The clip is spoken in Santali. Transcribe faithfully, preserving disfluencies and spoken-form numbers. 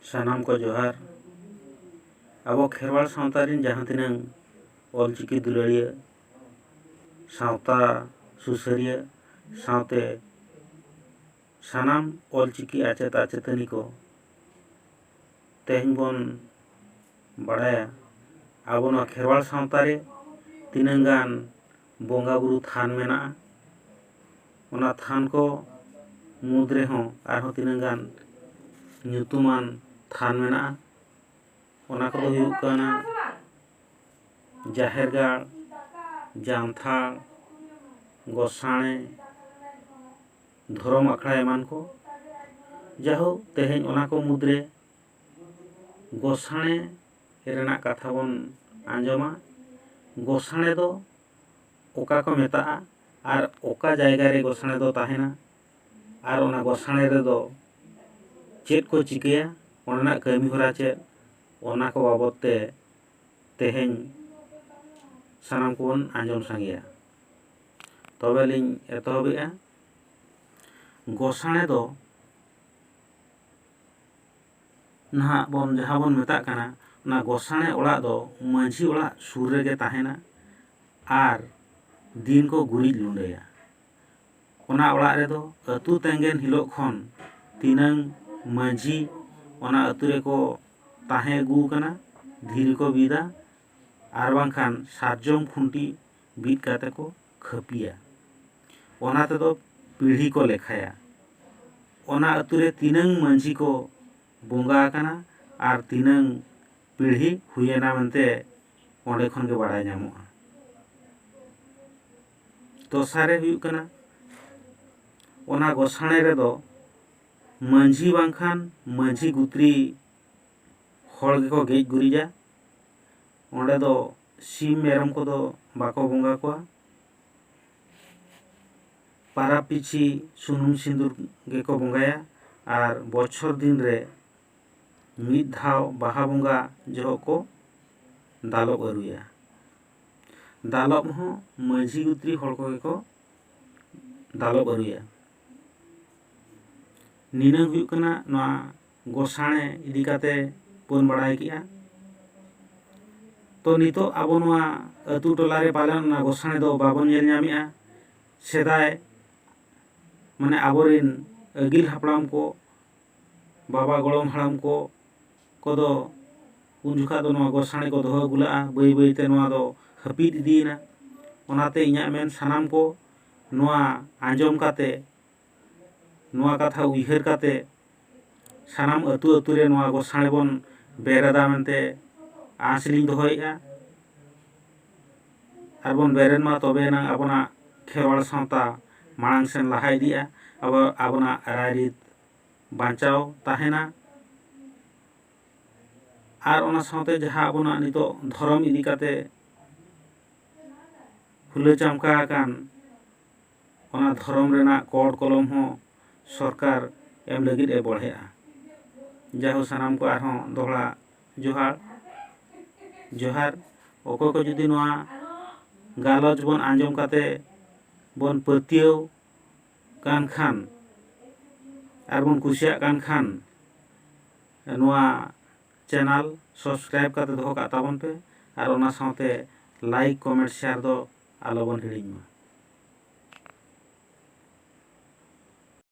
ᱥᱟᱱᱟᱢ ᱠᱚ ᱡᱚᱦᱟᱨ᱾ ᱟᱵᱚ ᱠᱷᱮᱨᱣᱟᱲ ᱥᱟᱶᱛᱟ ᱨᱮᱱ ᱡᱟᱦᱟᱸ ᱛᱤᱱᱟᱹᱝ ᱚᱞᱪᱤᱠᱤ ᱫᱩᱞᱟᱹᱲᱤᱭᱟᱹ, ᱥᱟᱶᱛᱟ ᱥᱩᱥᱟᱹᱨᱤᱭᱟᱹ, ᱥᱟᱶᱛᱮ ᱥᱟᱱᱟᱢ ᱚᱞᱪᱤᱠᱤ ᱟᱪᱮᱛ ᱟᱪᱮᱛᱟᱹᱱᱤ ᱠᱚ, ᱛᱮᱦᱮᱧ ᱵᱚᱱ ᱵᱟᱲᱟᱭᱟ ᱟᱵᱚ ᱱᱚᱣᱟ ᱠᱷᱮᱨᱣᱟᱲ ᱥᱟᱶᱛᱟ ᱨᱮ ᱛᱤᱱᱟᱹᱝ ᱜᱟᱱ ᱵᱚᱸᱜᱟ ᱵᱩᱨᱩ ᱛᱷᱟᱱ ᱢᱮᱱᱟᱜᱼᱟ᱾ ᱚᱱᱟ ᱛᱷᱟᱱ ᱠᱚ ᱢᱩᱫᱽ ᱨᱮᱦᱚᱸ ᱟᱨᱦᱚᱸ ᱛᱤᱱᱟᱹᱝ ᱜᱟᱱ ᱧᱩᱛᱩᱢᱟᱱ ᱛᱷᱟᱱ ᱢᱮᱱᱟᱜᱼᱟ᱾ ᱚᱱᱟ ᱠᱚᱫᱚ ᱦᱩᱭᱩᱜ ᱠᱟᱱᱟ ᱡᱟᱦᱮᱨ ᱜᱟᱲ, ᱡᱟᱱᱛᱷᱟᱲ, ᱜᱚᱸᱥᱟᱲᱮ, ᱫᱷᱚᱨᱚᱢ ᱟᱠᱷᱲᱟ ᱮᱢᱟᱱ ᱠᱚ᱾ ᱡᱟᱭᱦᱳᱠ, ᱛᱮᱦᱮᱧ ᱚᱱᱟ ᱠᱚ ᱢᱩᱫᱽᱨᱮ ᱜᱚᱸᱥᱟᱲᱮ ᱨᱮᱱᱟᱜ ᱠᱟᱛᱷᱟ ᱵᱚᱱ ᱟᱸᱡᱚᱢᱟ᱾ ᱜᱚᱸᱥᱟᱲᱮ ᱫᱚ ᱚᱠᱟ ᱠᱚ ᱢᱮᱛᱟᱜᱼᱟ ᱟᱨ ᱚᱠᱟ ᱡᱟᱭᱜᱟ ᱨᱮ ᱜᱚᱸᱥᱟᱲᱮ ᱫᱚ ᱛᱟᱦᱮᱱᱟ ᱟᱨ ᱚᱱᱟ ᱜᱚᱸᱥᱟᱲᱮ ᱨᱮᱫᱚ ᱪᱮᱫ ᱠᱚ ᱪᱤᱠᱟᱹᱭᱟ, ᱚᱸᱰᱮᱱᱟᱜ ᱠᱟᱹᱢᱤ ᱦᱚᱨᱟ ᱪᱮᱫ, ᱚᱱᱟ ᱠᱚ ᱵᱟᱵᱚᱫ ᱛᱮ ᱛᱮᱦᱮᱧ ᱥᱟᱱᱟᱢ ᱠᱚᱵᱚᱱ ᱟᱸᱡᱚᱢ ᱥᱟᱸᱜᱮᱭᱟ᱾ ᱛᱚᱵᱮ ᱞᱤᱧ ᱮᱛᱚᱦᱚᱵᱮᱜᱼᱟ᱾ ᱜᱚᱸᱥᱟᱲᱮ ᱫᱚ ᱱᱟᱦᱟᱜ ᱵᱚᱱ ᱡᱟᱦᱟᱸ ᱵᱚᱱ ᱢᱮᱛᱟᱜ ᱠᱟᱱᱟ, ᱚᱱᱟ ᱜᱚᱸᱥᱟᱲᱮ ᱚᱲᱟᱜ ᱫᱚ ᱢᱟᱹᱡᱷᱤ ᱚᱲᱟᱜ ᱥᱩᱨ ᱨᱮᱜᱮ ᱛᱟᱦᱮᱱᱟ ᱟᱨ ᱫᱤᱱ ᱠᱚ ᱜᱩᱨᱤᱡ ᱞᱩᱸᱰᱟᱹᱭᱟ᱾ ᱚᱱᱟ ᱚᱲᱟᱜ ᱨᱮᱫᱚ ᱟᱹᱛᱩ ᱛᱮᱸᱜᱮᱱ ᱦᱤᱞᱳᱜ ᱠᱷᱚᱱ ᱛᱤᱱᱟᱹᱝ ᱢᱟᱹᱡᱷᱤ ᱚᱱᱟ ᱟᱹᱛᱩ ᱨᱮᱠᱚ ᱛᱟᱦᱮᱸ ᱟᱹᱜᱩ ᱟᱠᱟᱱᱟ, ᱫᱷᱤᱨᱤ ᱠᱚ ᱵᱤᱫᱟ ᱟᱨ ᱵᱟᱝᱠᱷᱟᱱ ᱥᱟᱨᱡᱚᱢ ᱠᱷᱩᱱᱴᱤ ᱵᱤᱫ ᱠᱟᱛᱮ ᱠᱚ ᱠᱷᱟᱹᱯᱤᱭᱟ᱾ ᱚᱱᱟ ᱛᱮᱫᱚ ᱯᱤᱲᱦᱤ ᱠᱚ ᱞᱮᱠᱷᱟᱭᱟ᱾ ᱚᱱᱟ ᱟᱹᱛᱩ ᱨᱮ ᱛᱤᱱᱟᱹᱝ ᱢᱟᱹᱡᱷᱤ ᱠᱚ ᱵᱚᱸᱜᱟ ᱟᱠᱟᱱᱟ ᱟᱨ ᱛᱤᱱᱟᱹᱝ ᱯᱤᱲᱦᱤ ᱦᱩᱭᱮᱱᱟ ᱢᱮᱱᱛᱮ ᱚᱸᱰᱮ ᱠᱷᱚᱱ ᱜᱮ ᱵᱟᱲᱟᱭ ᱧᱟᱢᱚᱜᱼᱟ᱾ ᱫᱚᱥᱟᱨ ᱨᱮ ᱦᱩᱭᱩᱜ ᱠᱟᱱᱟ, ᱚᱱᱟ ᱜᱚᱸᱥᱟᱲᱮ ᱨᱮᱫᱚ ᱢᱟᱹᱡᱷᱤ ᱵᱟᱝᱠᱷᱟᱱ ᱢᱟᱹᱡᱷᱤ ᱜᱩᱛᱨᱤ ᱦᱚᱲ ᱜᱮᱠᱚ ᱜᱮᱡ ᱜᱩᱨᱤᱡᱟ᱾ ᱚᱸᱰᱮ ᱫᱚ ᱥᱤᱢ ᱢᱮᱨᱚᱢ ᱠᱚᱫᱚ ᱵᱟᱠᱚ ᱵᱚᱸᱜᱟ ᱠᱚᱣᱟ᱾ ᱯᱟᱨᱟᱵᱽ ᱯᱤᱪᱷᱤ ᱥᱩᱱᱩᱢ ᱥᱤᱸᱫᱩᱨ ᱜᱮᱠᱚ ᱵᱚᱸᱜᱟᱭᱟ ᱟᱨ ᱵᱚᱪᱷᱚᱨ ᱫᱤᱱ ᱨᱮ ᱢᱤᱫ ᱫᱷᱟᱣ ᱵᱟᱦᱟ ᱵᱚᱸᱜᱟ ᱡᱚᱦᱚᱜ ᱠᱚ ᱫᱟᱞᱚᱵ ᱟᱹᱨᱩᱭᱟ᱾ ᱫᱟᱞᱚᱵ ᱦᱚᱸ ᱢᱟᱹᱡᱷᱤ ᱜᱩᱛᱨᱤ ᱦᱚᱲ ᱠᱚᱜᱮ ᱠᱚ ᱫᱟᱞᱚᱵ ᱟᱹᱨᱩᱭᱟ᱾ ᱱᱤᱱᱟᱹᱝ ᱦᱩᱭᱩᱜ ᱠᱟᱱᱟ ᱱᱚᱣᱟ ᱜᱚᱸᱥᱟᱲᱮ ᱤᱫᱤ ᱠᱟᱛᱮ ᱵᱚᱱ ᱵᱟᱲᱟᱭ ᱠᱮᱜᱼᱟ᱾ ᱛᱚ ᱱᱤᱛᱚᱜ ᱟᱵᱚ ᱱᱚᱣᱟ ᱟᱹᱛᱩ ᱴᱚᱞᱟ ᱨᱮ ᱯᱟᱞᱮᱱ ᱚᱱᱟ ᱜᱚᱸᱥᱟᱲᱮ ᱫᱚ ᱵᱟᱵᱚᱱ ᱧᱮᱞ ᱧᱟᱢᱮᱜᱼᱟ᱾ ᱥᱮᱫᱟᱭ ᱢᱟᱱᱮ ᱟᱵᱚᱨᱮᱱ ᱟᱹᱜᱤᱞ ᱦᱟᱯᱲᱟᱢ ᱠᱚ, ᱵᱟᱵᱟ ᱜᱚᱲᱚᱢ ᱦᱟᱲᱟᱢ ᱠᱚ ᱠᱚᱫᱚ ᱩᱱ ᱡᱚᱠᱷᱟᱜ ᱫᱚ ᱱᱚᱣᱟ ᱜᱚᱸᱥᱟᱲᱮ ᱠᱚ ᱫᱚᱦᱚ ᱟᱹᱜᱩ ᱞᱟᱜᱼᱟ᱾ ᱵᱟᱹᱭ ᱵᱟᱹᱭᱛᱮ ᱱᱚᱣᱟ ᱫᱚ ᱦᱟᱹᱯᱤᱫ ᱤᱫᱤᱭᱮᱱᱟ᱾ ᱚᱱᱟᱛᱮ ᱤᱧᱟᱹᱜ ᱢᱮᱱ, ᱥᱟᱱᱟᱢ ᱠᱚ ᱱᱚᱣᱟ ᱟᱸᱡᱚᱢ ᱠᱟᱛᱮ, ᱱᱚᱣᱟ ᱠᱟᱛᱷᱟ ᱩᱭᱦᱟᱹᱨ ᱠᱟᱛᱮ, ᱥᱟᱱᱟᱢ ᱟᱹᱛᱩ ᱟᱹᱛᱩ ᱨᱮ ᱱᱚᱣᱟ ᱜᱚᱸᱥᱟᱲᱮ ᱵᱚᱱ ᱵᱮᱨᱮᱫᱟ ᱢᱮᱱᱛᱮ ᱟᱸᱥ ᱞᱤᱧ ᱫᱚᱦᱚᱭᱮᱫᱼᱟ᱾ ᱟᱨ ᱵᱚᱱ ᱵᱮᱨᱮᱫ ᱢᱟ, ᱛᱚᱵᱮ ᱮᱱᱟᱝ ᱟᱵᱚᱱᱟᱜ ᱠᱷᱮᱨᱣᱟᱲ ᱥᱟᱶᱛᱟ ᱢᱟᱲᱟᱝ ᱥᱮᱱ ᱞᱟᱦᱟ ᱤᱫᱤᱜᱼᱟ᱾ ᱟᱵᱚ, ᱟᱵᱚᱱᱟᱜ ᱨᱟᱭᱨᱤᱛ ᱵᱟᱧᱪᱟᱣ ᱛᱟᱦᱮᱱᱟ᱾ ᱟᱨ ᱚᱱᱟ ᱥᱟᱶᱛᱮ ᱡᱟᱦᱟᱸ ᱟᱵᱚᱱᱟᱜ ᱱᱤᱛᱚᱜ ᱫᱷᱚᱨᱚᱢ ᱤᱫᱤ ᱠᱟᱛᱮ ᱦᱩᱞᱟᱹ ᱪᱟᱢᱠᱟ ᱟᱠᱟᱱ, ᱚᱱᱟ ᱫᱷᱚᱨᱚᱢ ᱨᱮᱱᱟᱜ ᱠᱚᱲ ᱠᱚᱞᱚᱢ ᱦᱚᱸ ᱥᱚᱨᱠᱟᱨ ᱮᱢ ᱞᱟᱹᱜᱤᱫ ᱮ ᱵᱚᱲᱦᱮᱜᱼᱟ᱾ ᱡᱟᱭᱦᱳᱠ, ᱥᱟᱱᱟᱢ ᱠᱚ ᱟᱨᱦᱚᱸ ᱫᱚᱦᱲᱟ ᱡᱚᱦᱟᱨ, ᱡᱚᱦᱟᱨ᱾ ᱚᱠᱚᱭ ᱠᱚ ᱡᱩᱫᱤ ᱱᱚᱣᱟ ᱜᱟᱞᱚᱪ ᱵᱚᱱ ᱟᱸᱡᱚᱢ ᱠᱟᱛᱮ ᱵᱚᱱ ᱯᱟᱹᱛᱭᱟᱹᱣ ᱠᱟᱱ ᱠᱷᱟᱱ ᱟᱨ ᱵᱚᱱ ᱠᱩᱥᱤᱭᱟᱜ ᱠᱟᱱ ᱠᱷᱟᱱ, ᱱᱚᱣᱟ ᱪᱮᱱᱮᱞ ᱥᱟᱵᱥᱠᱨᱟᱭᱤᱵ ᱠᱟᱛᱮ ᱫᱚᱦᱚ ᱠᱟᱜ ᱛᱟᱵᱚᱱ ᱯᱮ ᱟᱨ ᱚᱱᱟ ᱥᱟᱶᱛᱮ ᱞᱟᱭᱤᱠ, ᱠᱚᱢᱮᱱᱴ, ᱥᱮᱭᱟᱨ ᱫᱚ ᱟᱞᱚ ᱵᱚᱱ ᱦᱤᱲᱤᱧ ᱢᱟ᱾